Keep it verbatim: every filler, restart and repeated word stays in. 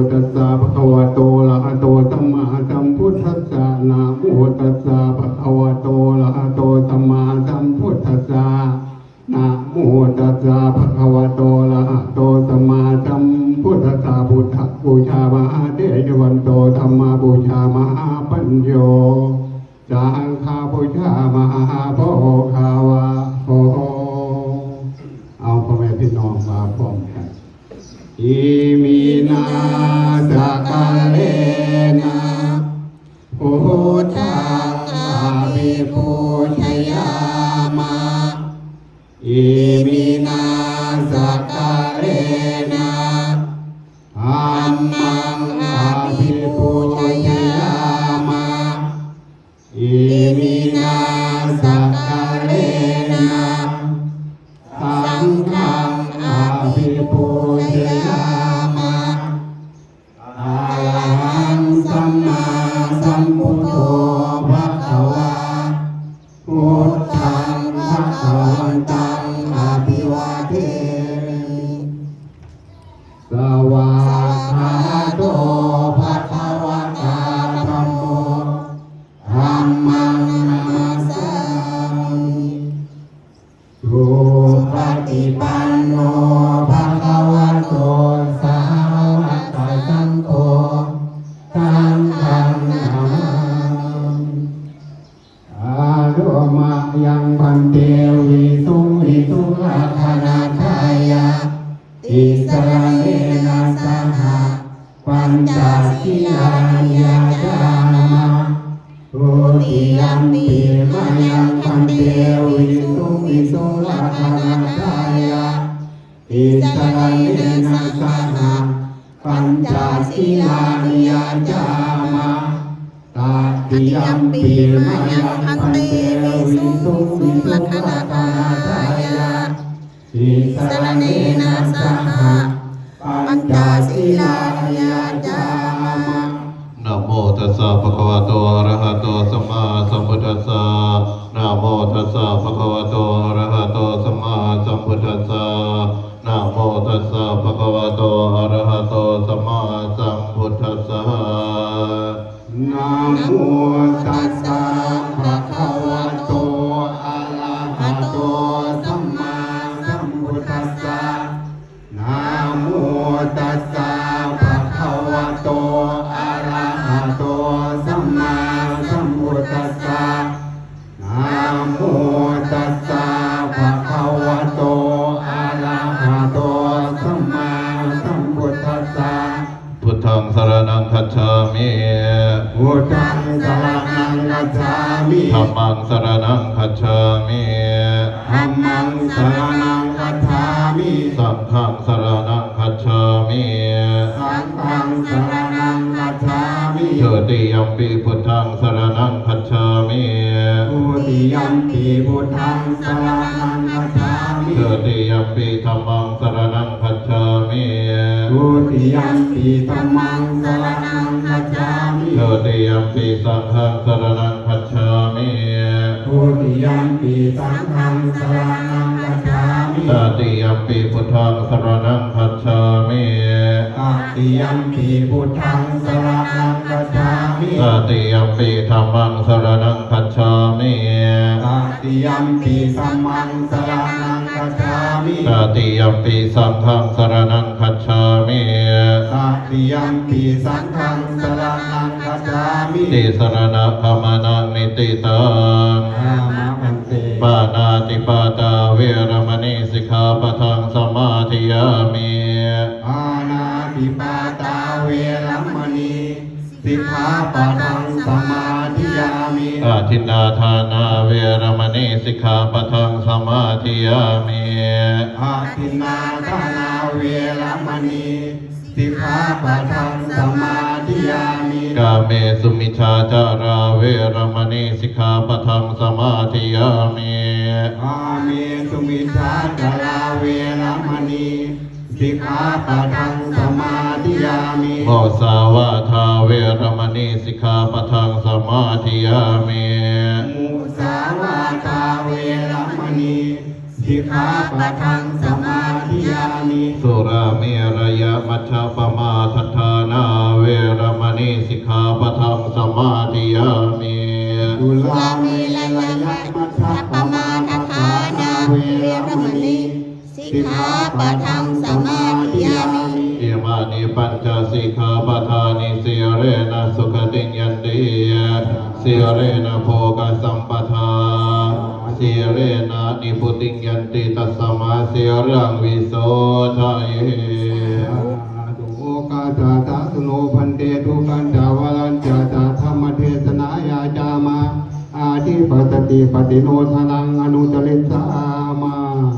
Tassa bhagavato arahato sammāsambuddhassa. Namo tassa bhagavato arahato sammāsambuddhassa. Namo tassa bhagavato arahato sammāsambuddhassa. Buddhaṃ pūjāma ha tejavanto, dhammaṃ pūjāma ha pañño, saṅghaṃ pūjāma ha bhagavato. เอาพ่อแม่พี่น้องมาพร้อมกัน Iminā sakkārena buddhaṃ abhipūjayāma. Iminā sakkārena dhammaṃ abhipūjayāma. Iminā sakkārena saṅghaṃ abhipūjayāma. Arahaṃ sammāsambuddho bhagavā, buddhaṃ bhagavantaṃ abhivādemi. Svākkhāto bhagavatā dhammo, dhammaṃ namassāmi. Supaṭipanno bhagavato sāvakasaṅgho, saṅghaṃ namāmi. Āyasmanto bhante visuṃ visuṃ rakkhaṇatthāya tisaraṇena saha pañca sīlāni yācāma. Dutiyampi mayaṃ bhante visuṃ visuṃ rakkhaṇatthāya tisaraṇena saha pañca sīlāni yācāma. Tatiyampi mayaṃ bhante visuṃ visuṃ rakkhaṇatthāya tisaraṇena saha pañca sīlāni yācāma. Namo tassa bhagavato arahato sammāsambuddhassa. Namo tassa bhagavato arahato sammāsambuddhassa. Namo tassa bhagavato arahato sammāsambuddhassa. Namo tassa bhagavato arahato sammāsambuddhassa. Namo tassa bhagavato arahato sammāsambuddhassa. Namo tassa bhagavato arahato sammāsambuddhassa. Buddhaṃ saraṇaṃ gacchāmi. Buddhaṃ saraṇaṃ gacchāmi. Dhammaṃ saraṇaṃ gacchāmi. Dhammaṃ saraṇaṃ gacchāmi. Saṅghaṃ saraṇaṃ gacchāmi. Saṅghaṃ saraṇaṃ gacchāmi. Dutiyampi buddhaṃ saraṇaṃ gacchāmi. Dutiyampi buddhaṃ saraṇaṃ gacchāmi. Dutiyampi dhammaṃ saraṇaṃ gacchāmi. Dutiyampi dhammaṃ saraṇaṃ gacchāmi. Dutiyampi saṅghaṃ saraṇaṃ gacchāmi. Dutiyampi saṅghaṃ saraṇaṃ gacchāmi. Tatiyampi buddhaṃ saraṇaṃ gacchāmi. Tatiyampi buddhaṃ saraṇaṃ gacchāmi. Tatiyampi dhammaṃ saraṇaṃ gacchāmi. Tatiyampi dhammaṃ saraṇaṃ gacchāmi. Tatiyampi saṅghaṃ saraṇaṃ gacchāmi. Tatiyampi saṅghaṃ saraṇaṃ gacchāmi. Tisaraṇagamanaṃ niṭṭhitaṃ. Āma bhante. Pāṇātipātā veramaṇī sikkhāpadaṃ samādiyāmi. Pāṇātipātā veramaṇī sikkhāpadaṃ samādiyāmi. Adinnādānā veramaṇī sikkhāpadaṃ samādiyāmi. Adinnādānā veramaṇī sikkhāpadaṃ samādiyāmi. Kāmesu micchācārā veramaṇī sikkhāpadaṃ samādiyāmi. Kāmesu micchācārā veramaṇī sikkhāpadaṃ samādiyāmi. Musāvādā veramaṇī sikkhāpadaṃ samādiyāmi. Musāvādā veramaṇī sikkhāpadaṃ samādiyāmi. Surāmerayamajjapamādaṭṭhānā veramaṇī sikkhāpadaṃ samādiyāmi. Surāmerayamajjapamādaṭṭhānā veramaṇī sikkhāpadaṃ samādiyāmi. Imāni pañca sikkhāpadāni. Sīlena sugatiṃ yanti, sīlena bhogasampadā, sīlena nibbutiṃ yanti, tasmā sīlaṃ visodhaye. Okāsa sāsano bhante, dukkhañca varañca saha dhammadesanā yācāma, ādipassathipatino